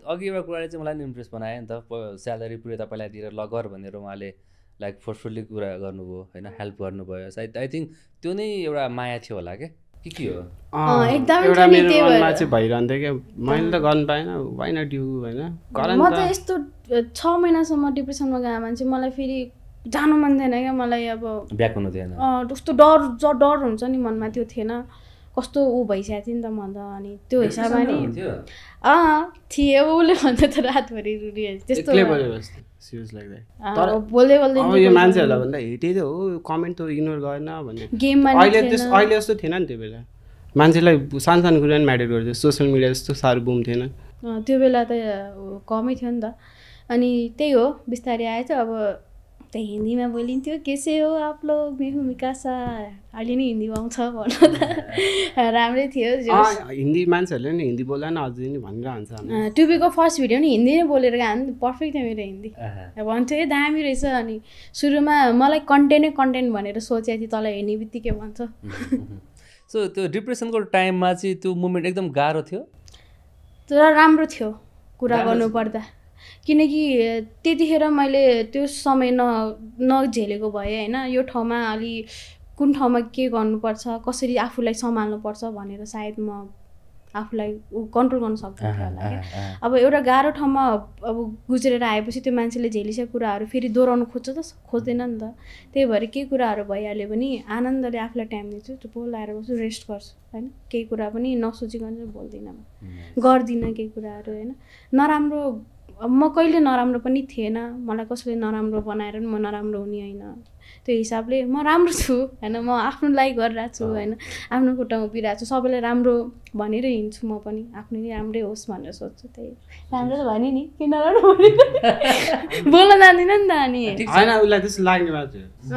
अघि एउटा कुराले चाहिँ मलाई नि इम्प्रेस बनायो नि त स्यालेरी पुरै तपाईँलाई दिएर ल गर भनेर उहाँले लाइक फोर्सफुल्ली कुरा गर्नुभयो होइन हेल्प गर्नुभयो सायद आई थिङ्क त्यो नै एउटा माया थियो होला क्या के हो एउटा मेरो मनमा चाहिँ भइरहन्थ्यो क्या मैले त गर्नु पाएन वाइ नट यु होइन म त यस्तो 6 महिनासम्म डिप्रेसनमा गएको मान्छे मलाई फेरि जानु मन थिएन क्या मलाई अब ब्याक हुनु थिएन त्यस्तो डर हुन्छ नि मनमा त्यो थिएन कस्तो ऊ भइसकेको थियो नि त म त अनि त्यो हिसाबमा नि थिएँ उसले भन्छ त रातभरि रुडी त्यस्तो बोल्दै बोल्दै यो मान्छेहरूलाई भन्दा हेटे त हो कमेन्ट त इग्नोर गरेन भन्ने गेममा अहिले जस्तो थिएन नि त्यो बेला मान्छेलाई सानो सानो कुरा पनि म्याटर गर्थ्यो सोसियल मिडिया जस्तो साह्रो बुम थिएन त्यो बेला त कमै थियो नि त अनि त्यही हो बिस्तारै आएछ अब त्यही हिन्दीमा बोलिन्थ्यो कैसे हो आप लोग मैं हूँ मिकासा अहिले नि हिन्दी आउँछ भन्नु त राम्रै थियो हिन्दी मान्छेहरूले नि हिन्दी बोल्दा नि अझै नि भनिरहन्छ टुबीको फर्स्ट भिडियो नि हिन्दी नै बोलेर गयो नि पर्फेक्ट थियो मेरो हिन्दी भन्थ्यो ए दामी रहेछ अनि सुरुमा मलाई कन्टेन्ट भनेर सोचेको थिएँ तल हेर्ने बित्तिकै भन्छ सो त्यो डिप्रेसनको टाइममा चाहिँ त्यो मुभमेन्ट एकदम गाह्रो थियो तर राम्रो थियो कुरा गर्नुपर्दा किनकि त्यतिखेर मैले त्यो समय नझेलेको भए होइन यो ठाउँमा अलि कुन ठाउँमा के गर्नुपर्छ कसरी आफूलाई सम्हाल्नुपर्छ भनेर सायद म आफूलाई कन्ट्रोल गर्न सक्दिनँ होला क्या अब एउटा गाह्रो ठाउँमा अब गुज्रेर आएपछि त्यो मान्छेले झेलिसकेको कुराहरू फेरि दोहोऱ्याउनु खोज्दैन नि त त्यही भएर केही कुराहरू भइहाल्यो भने आनन्दले आफूलाई टाइम दिन्छु चुप्पो लाएर बस्छु रेस्ट गर्छु होइन केही कुरा पनि नसोचिकन चाहिँ बोल्दिनँ म गर्दिनँ केही कुराहरू होइन नराम्रो म कहिले नराम्रो पनि थिएन मलाई कसैले नराम्रो बनाएर पनि म नराम्रो हुने होइन त्यो हिसाबले म राम्रो छु होइन म आफ्नो लागि गरिरहेको छु होइन आफ्नो खुट्टामा उभिरहेको छु सबैलाई राम्रो भनेर हिँड्छु म पनि आफ्नो नि राम्रै होस् भनेर सोध्छु त्यही राम्रो त भने नि किन नराम्रो बोल्न जान्दिनँ नि त अनि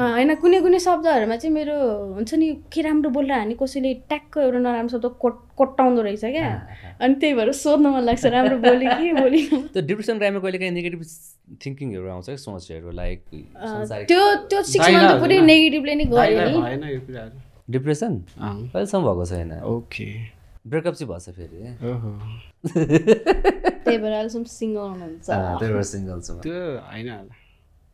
होइन कुनै शब्दहरूमा चाहिँ मेरो हुन्छ नि के राम्रो बोल्दा नि कसैले ट्याक्क एउटा नराम्रो शब्द कोट्टाउँदो रहेछ क्या अनि त्यही भएर सोध्न मन लाग्छ राम्रो बोले कि बोली त्यो डिप्रेसन टाइममा कहिले काहीँ नेगेटिभ थिङ्किङहरू आउँछ कि सोचहरू लाइक त्यो 6 मन्थ त पुरै नेगेटिभले नै गयो नि डिप्रेसन अहिलेसम्म भएको छैन ओके ब्रेकअप चाहिँ भएछ फेरि त्यही भएर अहिलेसम्म सिङ्गल हुनुहुन्छ त्यही भएर सिङ्गल छु त्यो होइन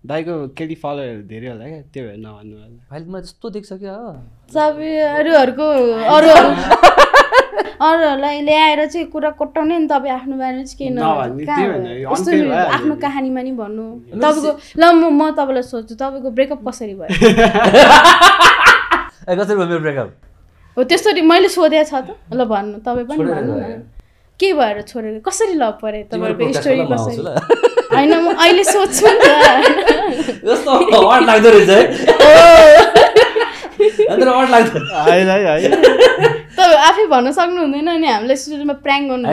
दाइको केटी फलोअरहरू धेरै होला क्या त्यो भएर नभन्नु होला अहिले मलाई जस्तो देख्छ क्या सबै अरूहरूलाई ल्याएर चाहिँ कुरा कोट्टाउने नि तपाईँ आफ्नो बारेमा चाहिँ के आफ्नो कहानीमा नि भन्नु तपाईँको ल म तपाईँलाई सोध्छु तपाईँको ब्रेकअप कसरी भयो कसरी भयो मेरो ब्रेकअप हो त्यस्तरी मैले सोधेको छ त ल भन्नु तपाईँ पनि भन्नु न के भएर छोडेर कसरी लभ परे तपाईँको स्टोरी कसरी होइन म अहिले सोध्छु नि त तपाईँ आफै भन्न सक्नु हुँदैन अनि हामीलाई स्टुडियोमा प्र्याङ्क गर्नु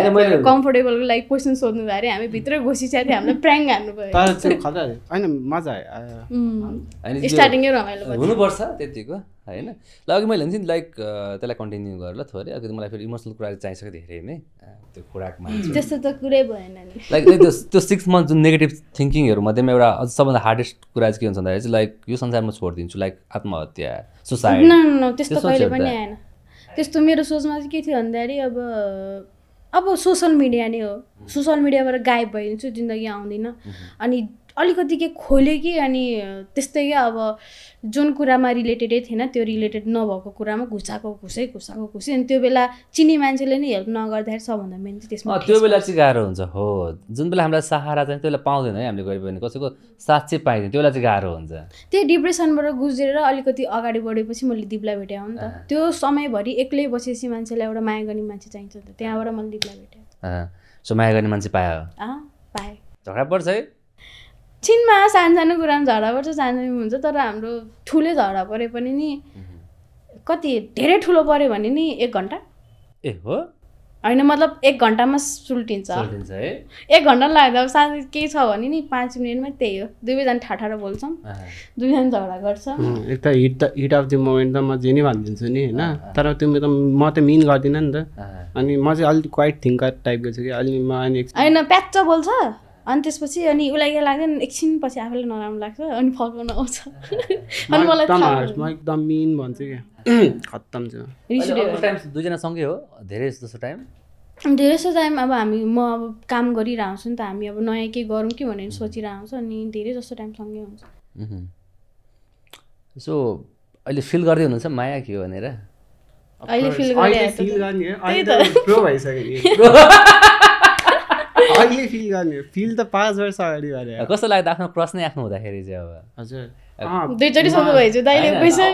कम्फोर्टेबलको लागि क्वेसन सोध्नु भयो अरे हामी भित्र घुसिसकेको थियो हामीलाई प्र्याङ्क हान्नु भयो स्टार्टिङै रमाइलो हुनुपर्छ त्यतिको होइन ल अघि मैले भन्छ नि लाइक त्यसलाई कन्टिन्यू गरेर ल थोरै अघि मलाई फेरि इमोसनल कुरा चाहिसक्यो धेरै नै त्यो खुराकमा त्यस्तो त कुरै भएन नि लाइक त्यो 6 मन्थ जुन नेगेटिभ थिङ्किङहरू मध्येमा एउटा अझ सबभन्दा हार्डेस्ट कुरा चाहिँ के हुन्छ भन्दाखेरि चाहिँ लाइक यो संसारमा छोडिदिन्छु लाइक आत्महत्या सुसाइड त्यस्तो कहिले पनि आएन त्यस्तो मेरो सोचमा चाहिँ के थियो भन्दाखेरि अब सोसल मिडिया नै हो सोसल मिडियाबाट गायब भइदिन्छु जिन्दगी आउँदिनँ अनि अलिकति के खोल्यो कि अनि त्यस्तै क्या अब जुन कुरामा रिलेटेडै थिएन त्यो रिलेटेड नभएको कुरामा घुसाएको घुसै अनि त्यो बेला चिनी मान्छेले नै हेल्प नगर्दाखेरि सबभन्दा मेन चाहिँ त्यसमा त्यो बेला चाहिँ गाह्रो हुन्छ हो जुन बेला हामीलाई सहारा चाहिँ त्यो बेला पाउँदैन है हामीले गरे पनि कसैको साथ चाहिँ पाइँदैन त्यो बेला चाहिँ गाह्रो हुन्छ त्यही डिप्रेसनबाट गुज्रेर अलिकति अगाडि बढेपछि मैले दिपलाई भेटेँ हो नि त त्यो समयभरि एक्लै बसेपछि मान्छेलाई एउटा माया गर्ने मान्छे चाहिन्छ नि त त्यहाँबाट मैले दिपलाई भेटेँ सो माया गर्ने मान्छे पायो पाएँ झगडा पर्छ है छिनमा सानो कुरामा झगडा पर्छ सानो हुन्छ तर हाम्रो ठुलै झगडा परे पनि नि कति धेरै ठुलो पऱ्यो भने नि 1 घन्टा ए हो होइन मतलब 1 घन्टामा सुल्टिन्छ 1 घन्टा लाग्दा अब सानो केही छ भने नि 5 मिनटमा त्यही हो दुवैजना ठाठा बोल्छौँ दुईजना झगडा गर्छ एक त हिट अफ द मोमेन्ट त म जे नि भनिदिन्छु नि होइन तर त्यो म त मिन गर्दिनँ नि त अनि म चाहिँ अलिक क्वाइट थिङ्कर टाइपको छु कि अलि म होइन प्याच्च बोल्छ अनि त्यसपछि अनि उसलाई के लाग्दैन एकछिन पछि आफूलाई नराम्रो लाग्छ अनि फर्काउन आउँछ अनि मलाई म एकदम मिन भन्छु क्या खत्तम छु दुईजना सँगै हो धेरै जस्तो टाइम धेरै जस्तो टाइम अब म अब काम गरिरहेको छु नि त हामी अब नयाँ केही गरौँ कि भनेर सोचिरहेको हुन्छ अनि धेरै जस्तो टाइम सँगै हुन्छ सो अहिले फिल गर्दै हुनुहुन्छ माया के हो भनेर अहिले फिल फिल त 5 वर्ष अगाडि गरे कस्तो लाग्यो आफ्नो क्रस नै आफ्नो हुँदाखेरि चाहिँ अब हजुर दुईचोटि सोध्नु भएछ दाइले क्वेसन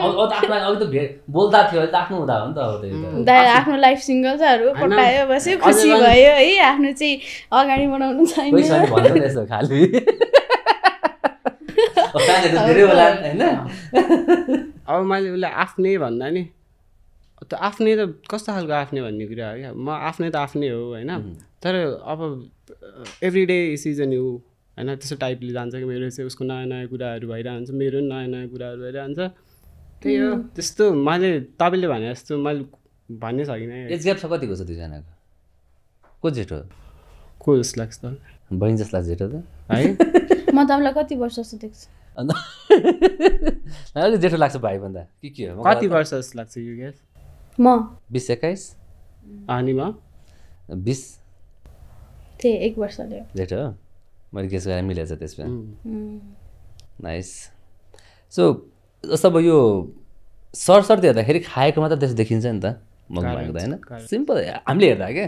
बोल्दा थियो आफ्नो हुँदा हो नि त दाइ आफ्नो लाइफ सिङ्गल छहरू पटायो बस्यो खुसी भयो है आफ्नो चाहिँ अगाडि बढाउनु छैन खालि अब मैले उसलाई आफ्नै भन्दा नि त आफ्नै त कस्तो खालको आफ्नै भन्ने कुरा हो क्या म आफ्नै त आफ्नै हो होइन तर अब एभ्री डे सिजन यु होइन त्यस्तो टाइपले जान्छ कि मेरो चाहिँ उसको नयाँ नयाँ कुराहरू भइरहन्छ मेरो पनि नयाँ नयाँ कुराहरू भइरहन्छ त्यही हो त्यस्तो मैले तपाईँले भने जस्तो मैले भन्नै सकिनँ एज ग्याप छ कतिको छ दुईजनाको को जेठो को जस्तो लाग्छ त बहिनी जस्तो लाग्छ जेठो त है म तपाईँलाई कति वर्ष जस्तो देख्छु अलिक जेठो लाग्छ भाइभन्दा के हो कति वर्ष जस्तो लाग्छ यु ग्यास म 20-21 अनि म 20 त्यही 1 वर्षले जेठो मैले गेस गरेर मिलेछ त्यसमा नाइस सो जस्तो अब यो सरसर्ती हेर्दाखेरि खाएको मात्र त्यस्तो देखिन्छ नि त मगाएको त होइन सिम्पल हामीले हेर्दा क्या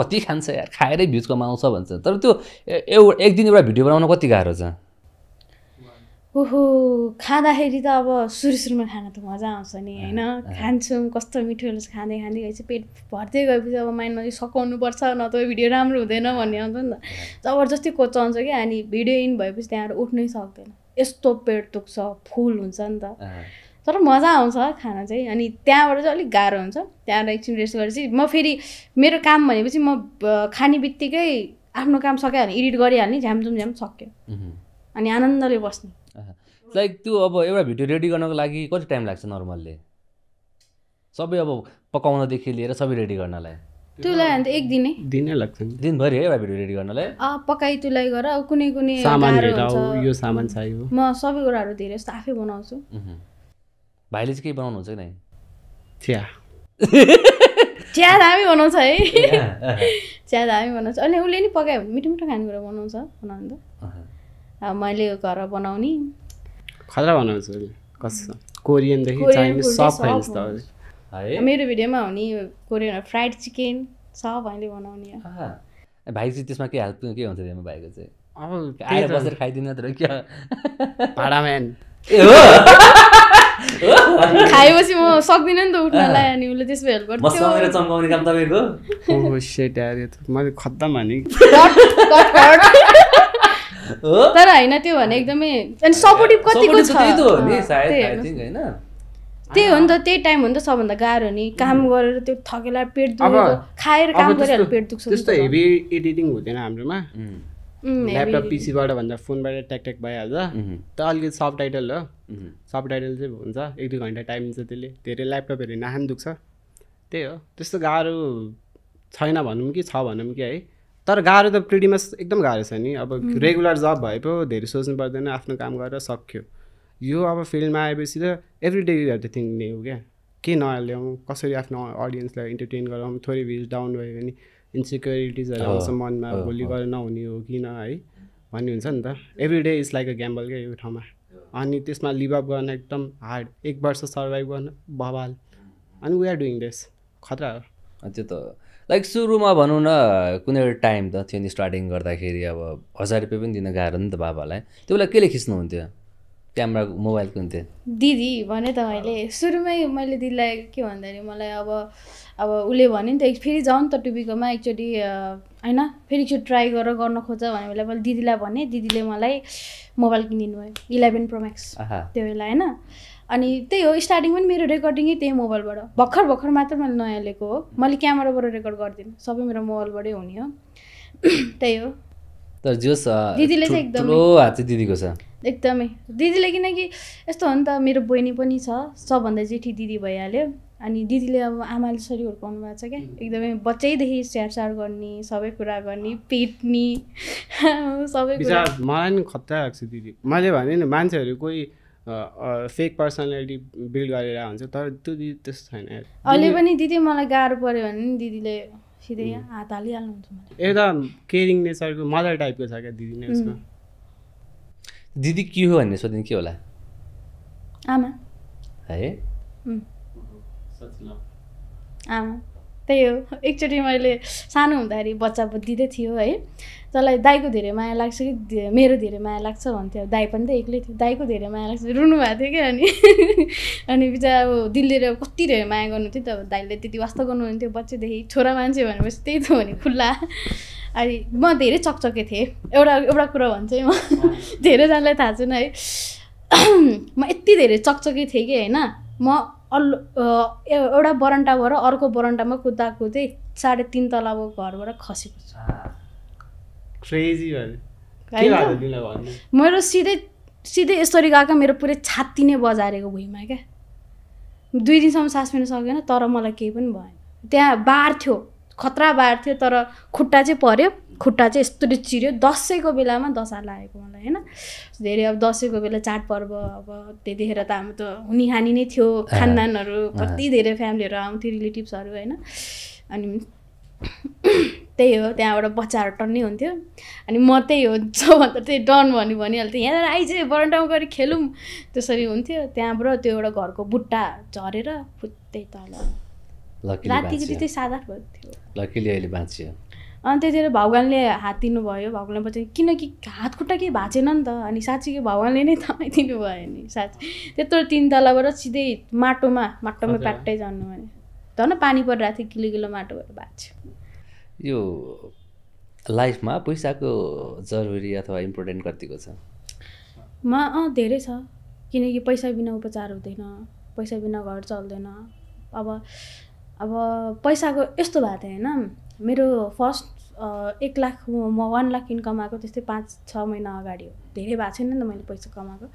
कति खान्छ यार खाएरै भ्युज कमाउँछ भन्छ तर त्यो एक दिन एउटा भिडियो बनाउन कति गाह्रो छ ओहो खाँदाखेरि त अब सुरुमा खान त मजा आउँछ नि होइन खान्छौँ कस्तो मिठो हुन्छ खाँदै खाँदै गएपछि पेट भर्दै गएपछि अब माइन्डमा चाहिँ सकाउनुपर्छ नत्र भिडियो राम्रो हुँदैन भन्ने आउँछ नि त जबरजस्ती कोचाउँछ क्या अनि भिडियो इन भएपछि त्यहाँबाट उठ्नै सक्दैन यस्तो पेट दुख्छ फुल हुन्छ नि त तर मजा आउँछ खान चाहिँ अनि त्यहाँबाट चाहिँ अलिक गाह्रो हुन्छ त्यहाँबाट एकछिन रेस्ट गरेपछि म फेरि मेरो काम भनेपछि म खाने बित्तिकै आफ्नो काम सकायो भने एडिट गरिहाल्ने झ्यामझुम झ्याम सक्यो अनि आनन्दले बस्ने लाइक त्यो अब एउटा भिडियो रेडी गर्नको लागि कति टाइम लाग्छ नर्मल्ली सबै अब पकाउनदेखि लिएर सबै रेडी गर्नलाई तुलाई अन्त एक दिनै लाग्छ दिनभरि है एउटा भिडियो रेडी गर्नलाई पकाइ तुलाई गर अब कुनै सामान यो सामान चाहियो म सबै कुराहरू धेरै जस्तो आफै बनाउँछु भाइले चाहिँ के बनाउनुहुन्छ कि नै चिया दामी बनाउँछ है चिया दामी बनाउँछ अनि उसले नि पकायो भने मिठो मिठो खानेकुरा बनाउँछ बनाउनु त अब मैले घर बनाउने खतरा बनाउँछ कस्तो कोरियनदेखि चाइनिज सब खाइन्छ त मेरो भिडियोमा हुने कोरियन फ्राइड चिकन सब हामीले बनाउने भाइ चाहिँ त्यसमा के हेल्प के हुन्छ त्यसमा भाइको चाहिँ अब आएर बसेर खाइदिनु त क्या भाडाम्यान खाएपछि म सक्दिनँ नि त उठ्नलाई अनि उसले त्यसो हेल्प गर्छ चम्काउने काम तपाईँको मैले खत्तम भने तर होइन त्यो भने एकदमै अनि सपोर्टिभ कतिको छ त्यही हो नि त त्यही टाइम हो नि त सबभन्दा गाह्रो नि काम गरेर त्यो थकेला पेट दुख्छ खाएर काम गरेर पेट दुख्छ त्यस्तो हेभी एडिटिङ हुँदैन हाम्रोमा ल्यापटप पिसीबाट भन्दा फोनबाट ट्याक भइहाल्छ त अलिकति सब टाइटल हो सब टाइटल चाहिँ हुन्छ 1-2 घन्टा टाइम हुन्छ त्यसले धेरै ल्यापटपहरू नाहान दुख्छ त्यही हो त्यस्तो गाह्रो छैन भनौँ कि छ भनौँ कि है तर गाह्रो त प्रिटिमस एकदम गाह्रो छ नि अब रेगुलर जब भए पो धेरै सोच्नु पर्दैन आफ्नो काम गरेर सक्यो यो अब फिल्डमा आएपछि त एभ्री डे युहरू त थिङ्क नै हो क्या के नयाँ ल्याउँ कसरी आफ्नो अडियन्सलाई इन्टरटेन गराउँ थोरै भ्युज डाउन भयो भने इन्सिक्योरिटिजहरू आउँछ मनमा भोलि गरेर नहुने हो किन है भन्ने हुन्छ नि त every day is like a gamble क्या यो ठाउँमा अनि त्यसमा लिभ अप गर्न एकदम हार्ड 1 वर्ष सर्भाइभ गर्न बवाल अनि वी आर डुइङ दिस खतरा हो त्यो त लाइक सुरुमा भनौँ न कुनै एउटा टाइम त थियो नि स्टार्टिङ गर्दाखेरि अब 1000 रुपियाँ पनि दिन गाह्रो नि त बाबालाई त्यो बेला केले खिच्नुहुन्थ्यो क्यामेरा मोबाइल कुन थियो दिदी भने त मैले सुरुमै मैले दिदीलाई के भन्दाखेरि मलाई अब उसले भन्यो नि त फेरि जाउँ त टुबीकोमा एकचोटि होइन फेरि एकचोटि ट्राई गरेर गर्न खोज भने बेला मैले दिदीलाई भने दिदीले मलाई मोबाइल किनिदिनु भयो 11 Pro Max त्यो बेला होइन अनि त्यही हो स्टार्टिङ पनि मेरो रेकर्डिङै त्यही मोबाइलबाट भर्खर मात्र मैले नयाँ लिएको हो मैले क्यामेराबाट रेकर्ड गर्दिनँ सबै मेरो मोबाइलबाटै हुने हो त्यही हो तर जोस दिदीले चाहिँ एकदम ठुलो हात चाहिँ दिदीको छ एकदमै दिदीले किनकि यस्तो हो नि त मेरो बहिनी पनि छ सबभन्दा जेठी दिदी भइहाल्यो अनि दिदीले अब आमाले सरी हुर्काउनु भएको छ क्या एकदमै बच्चैदेखि स्याहार गर्ने सबै कुरा गर्ने पेट्ने सबै कुरा मलाई नि खतरा लाग्छ दिदी मैले भने नि मान्छेहरू कोही फेक पर्सनालिटी बिल्ड गरेर हुन्छ तर त्यो दिदी त्यस्तो छैन अहिले पनि दिदी मलाई गाह्रो पऱ्यो भने नि दिदीले सिधै हात हालिहाल्नुहुन्छ मलाई। एउटा केयरिङ नेचरको मदर टाइपको छ क्या दिदी नै उसको। दिदी के हो भन्ने सोधिन् के होला? आमा है आमा त्यही हो। एकचोटि मैले सानो हुँदाखेरि बच्चा दिँदै थियो है, तँलाई दाइको धेरै माया लाग्छ कि मेरो धेरै माया लाग्छ भन्थ्यो। दाइ पनि त एक्लै थियो, दाइको धेरै माया लाग्छ रुनु भएको थियो क्या। अनि बिचरा अब दिलले कति धेरै माया गर्नुहुन्थ्यो त, दाइले त्यति वास्ता गर्नुहुन्थ्यो बच्चैदेखि। छोरा मान्छे भनेपछि त्यही थियो भने खुल्ला। अनि म धेरै चकचके थिएँ। एउटा कुरा भन्छु है, म धेरैजनालाई थाहा छैन है, म यति धेरै चकचके थिएँ कि होइन, म एउटा बरन्डाबाट अर्को बरन्डामा कुद्दा कुद्दै 3.5 तलाको घरबाट खसेको छु। मेरो सिधै यसरी गएको, मेरो पुरै छाती नै बजारेको भुइँमा क्या। 2 दिनसम्म सास फेर्न सकेन, तर मलाई केही पनि भएन। त्यहाँ बार थियो, खतरा बार थियो, तर खुट्टा चाहिँ पऱ्यो। खुट्टा चाहिँ यस्तोले चिर्यो। दसैँको बेलामा दशा लागेको मलाई होइन। धेरै अब दसैँको बेला चाडपर्व, अब त्यतिखेर त हाम्रो त हुने खानी नै थियो, खानदानहरू कति धेरै फ्यामिलीहरू आउँथ्यो, रिलेटिभ्सहरू होइन। अनि त्यही हो, त्यहाँबाट बच्चाहरू टन्नै हुन्थ्यो। अनि म त्यही हो सबभन्दा त्यही डन भनिहाल्थेँ, यहाँ आइज बरन्डामा गएर खेलौँ, त्यसरी हुन्थ्यो। त्यहाँबाट त्यो एउटा घरको बुट्टा झरेर फुत्तै तल। रातिको त्यही 7-8 बजी थियो। लकिली अहिले बाँचियो। अनि त्यतिखेर भगवान्ले हात दिनुभयो। भगवान्ले बचाइ, किनकि हात खुट्टा केही भएको छैन नि त। अनि साँच्चीकै भगवान्ले नै थमाइदिनु भयो नि साँच्ची। त्यत्रो 3 तलाबाट सिधै माटोमा प्याट्टै जानु भने धन पानी परिरहेको थियो, किलो माटो भएर बाँच्यो। यो लाइफमा पैसाको जरुरी अथवा इम्पोर्टेन्ट कतिको छ? धेरै छ, किनकि पैसा बिना उपचार हुँदैन, पैसा बिना घर चल्दैन। अब पैसाको यस्तो भएको थियो होइन, मेरो फर्स्ट 1 लाख म 1 लाख इन्कम आएको त्यस्तै 5-6 महिना अगाडि हो। धेरै भएको छैन नि त मैले पैसा कमाएको।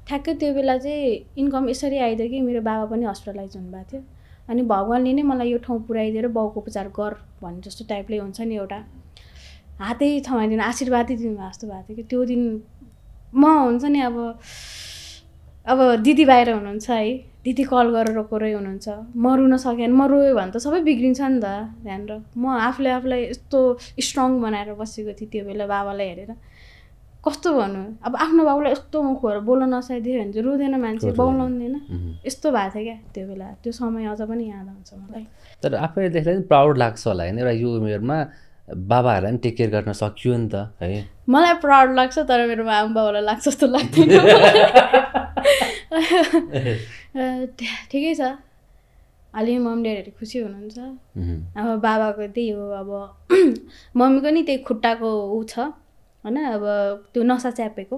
ठ्याक्कै त्यो बेला चाहिँ इन्कम यसरी आइदियो कि मेरो बाबा पनि हस्पिटलाइज हुनुभएको थियो। अनि भगवान्ले नै मलाई यो ठाउँ पुऱ्याइदिएर बाउको उपचार गर भन्ने जस्तो टाइपले हुन्छ नि, एउटा हातै थमाइदिनु, आशीर्वादै दिनुभएको जस्तो भएको थियो कि त्यो दिन। म हुन्छ नि अब दिदी बाहिर हुनुहुन्छ है, दिदी कल गरेर रोकेरै हुनुहुन्छ, म रुन सकेन, म रोयो भने त सबै बिग्रिन्छ नि त ध्यान। र म आफूलाई यस्तो स्ट्रङ बनाएर बसेको थिएँ त्यो बेला बाबालाई हेरेर। कस्तो भन्नु, अब आफ्नो बाबुलाई यस्तो मुख खोएर बोल्न नसाइदियो भने चाहिँ रुँदैन मान्छे, बाउलाउँदैन। यस्तो भएको थियो क्या त्यो बेला। त्यो समय अझ पनि याद आउँछ मलाई। तर आफैले देख्दा पनि प्राउड लाग्छ होला होइन, एउटा यो उमेरमा बाबाहरूलाई पनि टेक केयर गर्न सकियो नि त है। मलाई प्राउड लाग्छ, तर मेरो आमा बाबालाई लाग्छ जस्तो लाग्दैन। ठिकै छ, अलि मम्मी ड्याडीहरू खुसी हुनुहुन्छ। अब बाबाको त्यही हो, अब मम्मीको नि त्यही खुट्टाको ऊ छ होइन, अब त्यो नसा च्यापेको।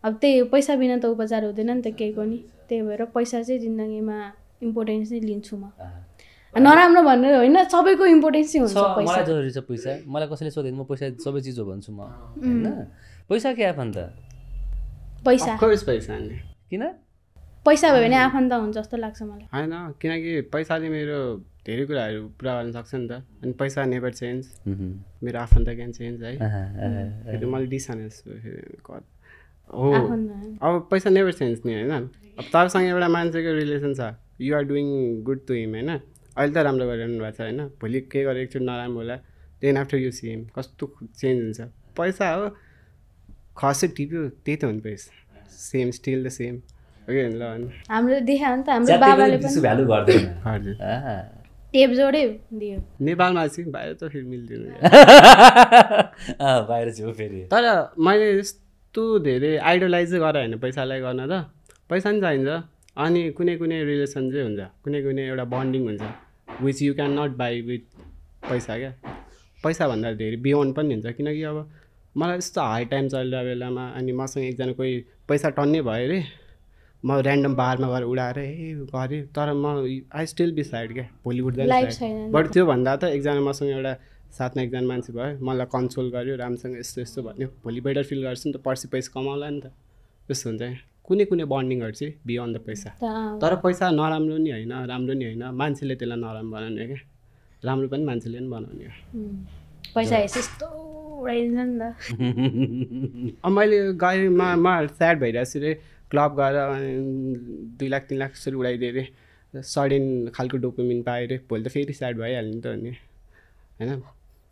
अब त्यही पैसा बिना त उपचार हुँदैन नि त केहीको नि। त्यही भएर पैसा चाहिँ जिन्दगीमा इम्पोर्टेन्स नै लिन्छु म। नराम्रो भन्ने होइन, सबैको इम्पोर्टेन्स चाहिँ हुन्छ। मलाई जरुरी छ पैसा। मलाई कसैले सोधेन म पैसा सबै चिज हो भन्छु म होइन। पैसा के आफन्त? पैसा किन? पैसा भयो भने आफन्त हुन्छ जस्तो लाग्छ मलाई। होइन, किनकि पैसाले मेरो धेरै कुराहरू पुरा गर्न सक्छ नि त। अनि पैसा नेभर चेन्ज, मेरो आफन्त क्यान चेन्ज है। फेरि मैले डिसअनेस्ट हो। अब पैसा नेभर चेन्ज नि होइन। अब तपाईँसँग एउटा मान्छेको रिलेसन छ, you are doing good to him होइन, अहिले त राम्रो गरिरहनु भएको छ होइन, भोलि के गरेर एकचोटि नराम्रो होला, then after you see him कस्तो चेन्ज हुन्छ। पैसा हो, खसे टिप्यो त्यही त हो नि पैसा, सेम स्टिल द सेम हो कि ल। हाम्रो देखा नि त, हाम्रो बाबाले पनि भ्यालु गर्दैन। हजुर, टेप जोडे दियो। नेपालमा चाहिँ बाहिर त फेरि मिल्दैन, बाहिर चाहिँ फेरि। तर मैले यस्तो धेरै आइडलाइज गरेँ होइन पैसालाई गर्न त। पैसा नि चाहिन्छ, अनि कुनै रिलेसन चाहिँ हुन्छ, कुनै एउटा बन्डिङ हुन्छ which you can not buy with पैसा क्या। पैसाभन्दा धेरै बियोन्ड पनि हुन्छ। किनकि अब मलाई यस्तो हाई टाइम चलिरहेको बेलामा अनि मसँग एकजना कोही पैसा टन्नै भयो अरे, म ऱ्यान्डम बारमा गएर उडाएर गरेँ, तर म आई स्टिल बी साइड क्या, भोलि उठ्दैन साइड। बट त्योभन्दा त एकजना मसँग एउटा साथमा एकजना मान्छे भयो, मलाई कन्सोल गर्यो, राम्रोसँग यस्तो भन्यो, भोलि बेटर फिल गर्छु नि त, पर्सि पैसा कमाउला नि त। त्यस्तो हुन्छ क्या कुनै बन्डिङहरू चाहिँ बियोन्ड द पैसा। तर पैसा नराम्रो नि होइन, राम्रो नि होइन, मान्छेले त्यसलाई नराम्रो बनाउने क्या, राम्रो पनि मान्छेले पनि बनाउने हो। पैसा यस्तो उडाइदिन्छ नि त। अब मैले गएँ म स्याड भइरहेको छु रे, क्लब गएर 2 लाख 3 लाख यसरी उडाइदिएँ अरे, सडन खालको डोपामिन पाएँ अरे, भोलि त फेरि स्याड भइहाल्यो नि त। अनि होइन